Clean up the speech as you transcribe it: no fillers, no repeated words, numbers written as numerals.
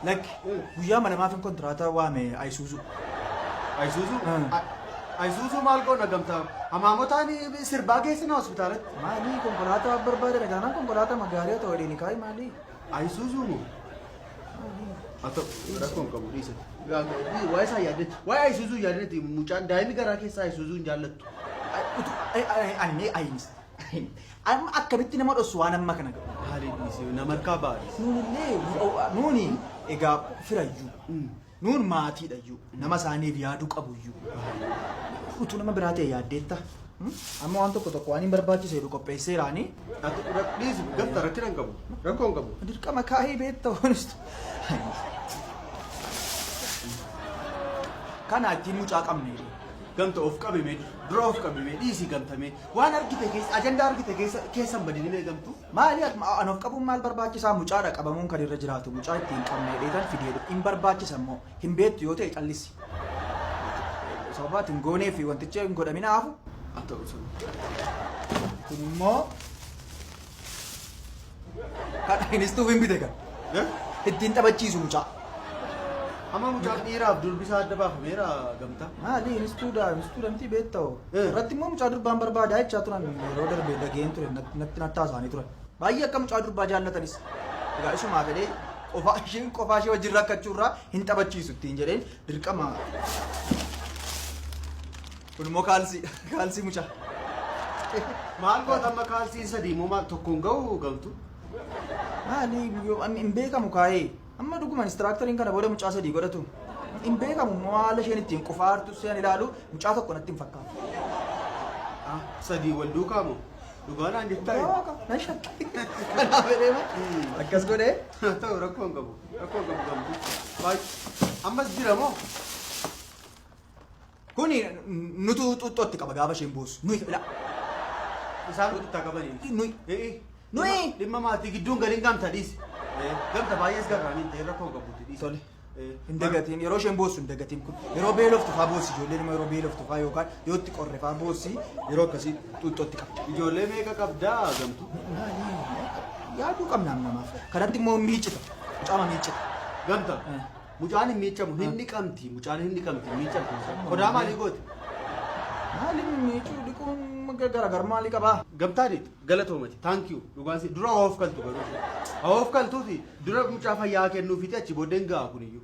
Lakki guyyaa malamaafin kontiraataa waame Ayisuuzuu. Ayisuuzuu? Ayisuuzuu maal goona gamtaa? Hamaamotaan sirbaa geessina hospitaalatti. Maalii konkolaataa barbaadame taanaan konkolaataa magaarii haa ta'u jedheen kaa'i maalii? Ayisuuzuu moo? Haa ta'u rakkoo hin qabu dhiisa. Waa'ee isaa yaaddetti. Waa'ee Ayisuuzuu yaaddetti mucaan daa'imni garaa keessaa Ayisuuzuu hin jaallattu. Ani mee ayinis. Amma akkamitti nama dhossu waan amma kana gahu? Maali dhiisi nama harkaa ba'a dhiisi. Nuunillee nuuni egaa firayyuu. Nuun maatiidhayyuu. Nama isaaniif yaaduu qabuyyuu. Utuu nama biraa ta'e yaaddeetta. Amma waan tokko tokko waan hin barbaachise jedhu qopheesseeraani. Ati dhiisi gafta rakkina hin qabu. Rakkoo hin qabu. Dirqama kaahii beekta hoonistu. Kana ittiin mucaa qabne. Gamta of qabi mee dura of qabi mee dhiisi gamta mee waan argite keessa ajandaa argite keessa keessa hin badini mee gamtu. Maali an of qabuun maal barbaachisaa mucaadha qabamuun kan irra jiraatu mucaa ittiin qabne dheetan fidee dhufe hin barbaachisa immoo hin beektu yoo ta'e callisi. Sababa ati hin goonee fi wantichi hin godhamin haafu. Haa ta'u sun. Kun immoo kan inistuuf hin bite kan. Ittiin taphachiisu mucaa. Amma mucaan dhiiraaf durbi isaa adda baafameera gamtaa. Maali inistuu daa inistuu damtii beekta hoo. Irratti immoo mucaa durbaan barbaadaa jechaa turan yeroo darbe dhageen ture natti natti haasa'anii turan. Baay'ee akka mucaa durbaa jaallatanis. Egaa isumaa fedhee qofaa isheen qofaa ishee wajjin rakkachuu irraa hin taphachiisu ittiin jedheen dirqama. Kun immoo kaalsii kaalsii mucaa. Maal goota amma kaalsiin sadii immoo maal tokkoon ga'u gamtu? Maali hin beekamu kaa'ee. Amma dhuguma inistiraakteriin kana booda mucaa sadii godhatu. Hin beekamu immoo haala isheen ittiin qufaartu seen ilaalu mucaa tokko natti hin fakkaatu. Ah, sadii wal duukaa moo? Dhugaa naan jettaa? Waaqa nan shakke. Kanaaf jedhee moo akkas godhee. Haa ta'u rakkoo hin qabu. Rakkoo hin qabu gamtu. Baay'ee. Ammas jira moo? Kuni nutu xuuxxootti qaba gaafa isheen boossu. Nuyi ila. Isaan itti qabanii. Nuyi. Nuyi. Dhimma maatii gidduun galiin gamta dhiisi. Gamta baay'ees garraamiin ta'e rakkoo hin qabuuti dhiisi. Tole. Hin dagatiin yeroo isheen boossu hin dagatiin kun yeroo beeloftu faa boossi ijoolleen immoo yeroo beeloftu faa yookaan yoo itti qorre faa boossi yeroo akkasii xuuxxootti qabdi. Ijoollee meeqa qabdaa gamtu? Yaaduu qabna namaaf. Kanatti immoo miiccita. Mucaama miiccita. Gamta. Mucaan hin miiccamu hin dhiqamti mucaan hin dhiqamti hin miiccamtu. Qodaa maalii gooti? Maali miicuu dhiquun garaagar maalii qabaa? Gamtaadhi galatoomati thank you dhugaan si dura of kaltu garuu of kaltuuti dura mucaa fayyaa kennuufiti achi booddeen ga'a kuniyyuu.